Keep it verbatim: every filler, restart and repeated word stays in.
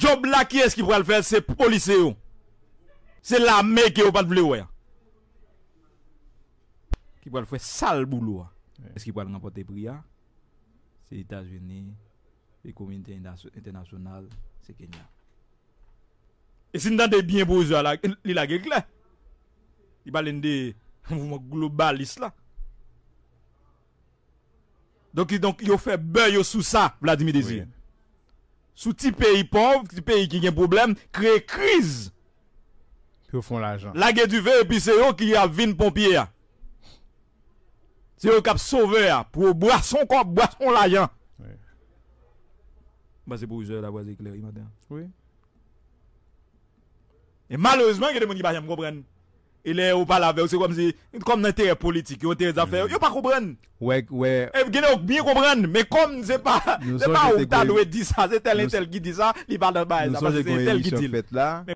Dòb la, kiyès ki pral fè l? Se polisye yo. Se lame ke yo pa t vle wè a ki pral fè sal boulo a. Èske ki pral ranpòte pri a? Se Etazini, se kominote entènasyonal, se Kenya. E si n tande byen pwovizwa la, li lage klè. Li pale n de mouvman globalis la. Donk, donk yo fè bè yo sou sa, Vladimir Désiré. Sou ti peyi pòv, ti peyi ki gen pwoblèm, kreye kriz. Pou yo fè yon lajan. Lage dife, epi se yo ki ap vin ponpye a. Se yo k ap sove a. Pou yo bwase yon kòb, bwase yon lajan. M panse pwovizwa yo la pral eklere maten an. Wi. E malerezman, gen de moun ki pa janm konprann. E lè yo pale avè w, se kòmsi, kòm nan enterè politik yo, enterè zafè yo, yo pa konprann. Wè, wè. E gen de yo k byen konprann, men kòm se pa, se pa ou ki ta dwe di sa, se tèl entèl ki di sa, li pa nan bagay sa, paske se entèl ki di l.